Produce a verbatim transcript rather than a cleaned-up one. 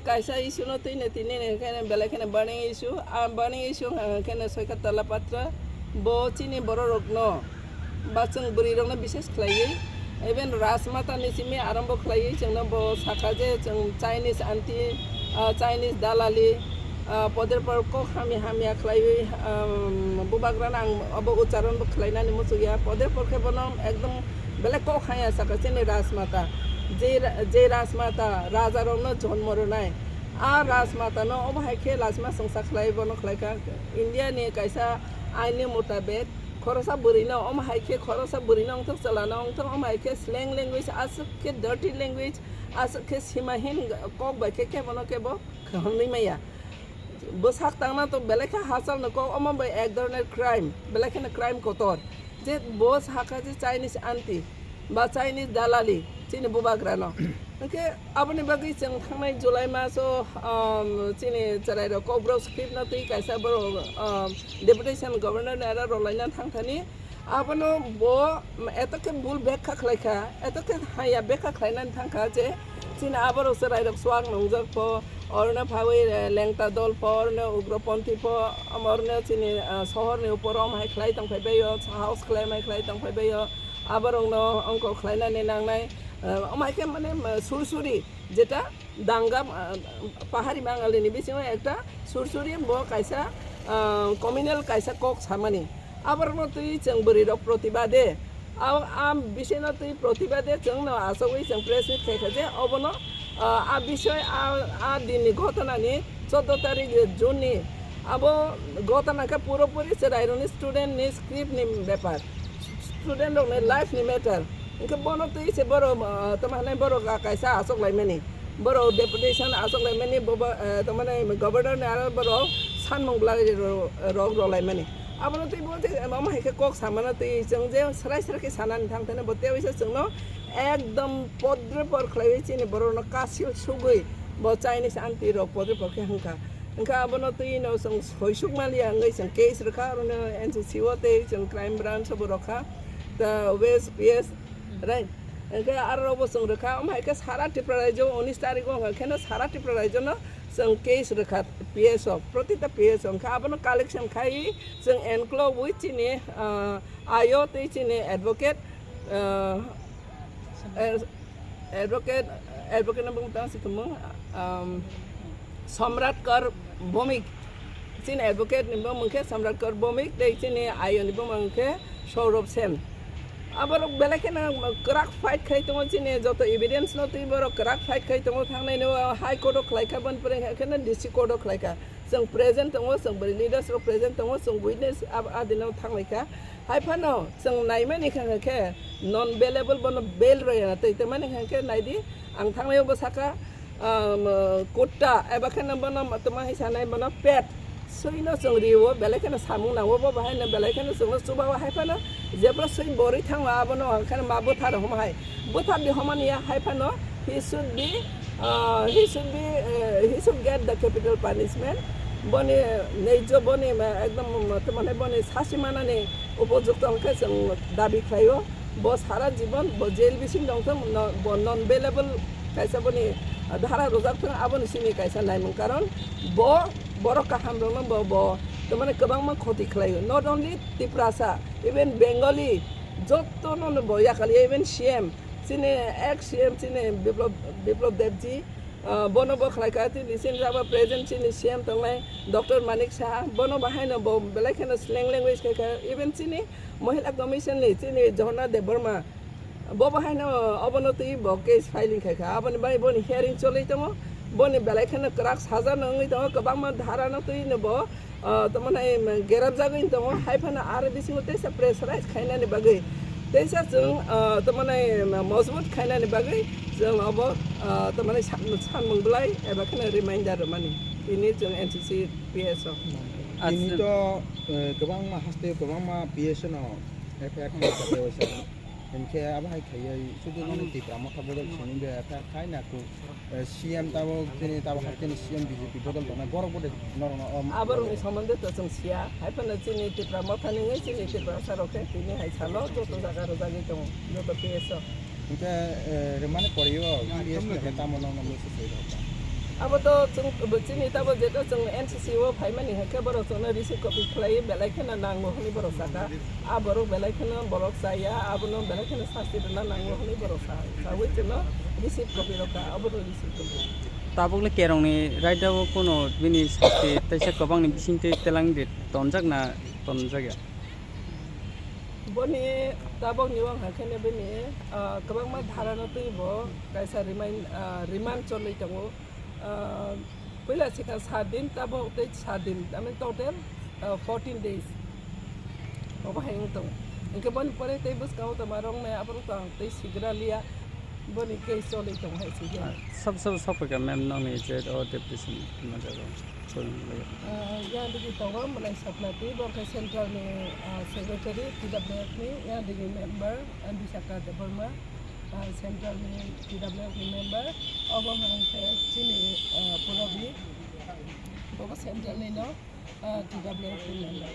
Kaisa issue no twi ne tini ne khe belai kheno burning issue. A burning issue wngkha khe no Soikha Tala Patra. Bo chini borok rok no ba chwng bwrwi rok no bises khlaiwi, even Rajmata ni simi arambo khlaiwi chwng no bo sakha je chwng Chinese anti, ah, Chinese dalali, ah, poder por kok hamya hamya khlaiwi, um, bubagra no ang obo ucharon bo khlainani muchukya. Poder por khe bono ekdom belai kok haya sakha chini Rajmata. Je ra-, je Rajmata raja rok no jonmo rwnai. A Rajmata no omo hai khe lachima songsa khlai bono khlai kha. India ni kaisa ain ni mutabek khorosa bwrwi no omo hai khe khorosa bwrwi no wngthok chwla no wngthok omo hai khe slang language aswk khe dirty language aswk khe simahin kok bai khe kebo no kebo khwnwi maya. Bwsak tangna to belai khe hachal no kok omo bai ek dhoroner crime belai kheno crime kotor. Je bo sakha je Chinese anti ba Chinese dalali chini bubagra no. Hwnkhe aboni bagwi chwng thangnai July maso, um, chini chwrairok Kokborok script no twi kaisa borok, um, deputation governor ni aro rwlaina thangthani. Abono bo eto khe bul bekha khlai kha, eto khe haya bekha khlainani thang kha je chini aborok chwrairok swak nungjak pho, orno phawi, eh, lengta dol pho, orno ugroponthi pho, orno chini, eh, sohor ni upor om hai khlai tong phai bai o, sahos khlai mai khlai tong phai bai o. Aborokno ongkor khlainani nangnai, eh, omo hai khe mane, eh, suri suri jeta danga, eh, pahari bangalini bisingo ekta suri suri bo kaisa, eh, communal kaisa kok samani. Aborokno twi chwng bwrwi rok protibade. A, a bisino twi protibade chwngno achogwi chwng press meet khaikha je obono, ah, a bisoi a, a dinni ghotonani choudo tarik June ni abo ghotona khe puropuri chwrairokni student ni script ni bepar, student rokni life ni matter. Hwnkhe bono twi se borok, ah, tamo hinwi borok kaisa achok laimani, borok deputation achok laimani, bobo, ah, tamo hinwi governor ni aro borok sanmung belai rok rok laimani. Abono twi bo je omo hai khe kok samano twi chwng je srai srai khe sanani thang thani bo tei waisa chwngno ekdom podre por khlaiwi chini borokno kasil sugwi bo Chinese anti rok podre por khe hwnkha. Hwnkha abono twi no chwng soisuk maliya wngwi chwng case rwkha, aro no N C C o tei chwng crime branch o bo rwkha, ta West P S, right? Hwnkhe aro bo chwng rwkha, omo hai khe sara Tripura rajyo unis tarikh o hwnkha kheno sara Tripura rajyo no chwng case rwkha P S o, protita P S o, hwnkhe abono collection khai chwng enclove wi chini, ah, ayo tei chini advocate, ah, eh, advocate, advocate no bung tang si tumung, um, Samrat Kar Bhowmik, chini advocate ni bumung khe Samrat Kar Bhowmik, tei chini ayo ni bumung khe Saurabh Sen. Aborok belai kheno kwrak fight khai tongo, chini joto evidence no twi borok kwrak fight khai tongo, thangnai no High Court o khlai kha, boni pore khe no District Court o khlai kha. Chwng present tongo, chwng bwrwi leaders rok present tongo, chwng witness ab-, adino thanglai kha. Hai phano chwng naimani kha khe non bailable, bono bail rwya na twi, tei mani kha khe naidi, ang thangnai o bwsaka, um, kutta eba khe no bono tamo hai sanai bono pet. Suino chwng rio, belai kheno samung nango, bo bahai no belai kheno chwngno chuba o, hai phano jebra sui borwi thango, abono ang kheno ma bwthar hom hai. Bwthar di homani ya, hai phano he should be, uh, he should be, uh, he should get the capital punishment. Boni neijo boni ma ekdom tamo boni sasi manani upojukto hwnkhe chwng dabi khlaio. Bo sara jibon bo jail bising tongthung, no, bo non bailable kaisa boni dhara rwjak thung, aboni simi kaisa naimung, karon bo borok kaham rokno bo, bo tamani kwbangma khoti khlaio, not only Tiprasa, even Bengali, jotono no bo yakaliya, even C M, chini ex C M chini Biplab, Biplab Debji, ah, bono bo khlai kha, tini chini jaba present chini C M tongnai Doctor Manik Saha, bono bahaino bo belai kheno slang language khai kha, even chini Mohila Commission ni chini Jhorna Debbarma, bo bahaino obono twi bo case filing khai kha, aboni bai boni hearing choli tongo, boni belai kheno kwrak saja no wngwi tongo, kwbangma dhara no twi no bo, ah, tamo nai gerap jagwi tongo, hai phano aro bisingo teisa pressurize khainani bagwi, teisa chwng, ah, tamo nai mojbut khainani bagwi chwng obo, ah, tamo nai san-, sanmung belai eba kheno reminder rwmani tini chwng N C C P S o. Tini to, eh, kwbangma haste kwbangma P S no F I R khaijak kha, Hinkhe abo hai khaiwi sudu noni Tipra Motha bodol simi be kha-, khai na ku, eh, C M tabok chini tabok hai chini C M B J P bodol tongnai borok bo de norokno, um, Aborokni somonde to chwng siya, hai phano chini Tipra Motha ni wngwi chini Tiprasa rok khe tini hai salo joto jaga rwjagwi tongo, joto P S o. Hinkhe, eh, rwmani poriwo P S ni khe tamo nokno message rwkha? Abo to chwng, chini tabo jeto chwng N C C o phaimani hwnkhe borok chwngno receive copy khlai belai kheno nango hwnwi borok saka. A borok belai kheno borok chaya, abono belai kheno sasti rwna nango hwnwi borok sa-, saui chwngno receive copy rwkha, abono receive copy. Tabukle kerongni raida o kono bini sasti teisa kwbangni bisingtwi telang de tonjak na tonjakya? Boni tabokni wngkha kheno bini, ah, kwbangma dharano twi bo kaisa remind, ah, remand cholwi tongo. Ah, puila sikha sat din, tabok tei sat din, I mean total, ah, fourteen days. Obo hai wng tongo. Hwnkhe boni pore tei bwskango tongma rwngmaya aborok tong tei sigra liya. Boni case choli tongo hai se. Ah, sab sab sokphaikha ma'am nokni je o deputation manjaro. Ah, yang digi tongo Mwlai Sapnati, bo khe central ni, ah, secretary T W F ni, yang digi member, ah, Bisakha Debbarma, ah, central ni T W F ni member, obo hwnkhe chini, ah, Purabi, bo central ni no, ah, T W F ni member.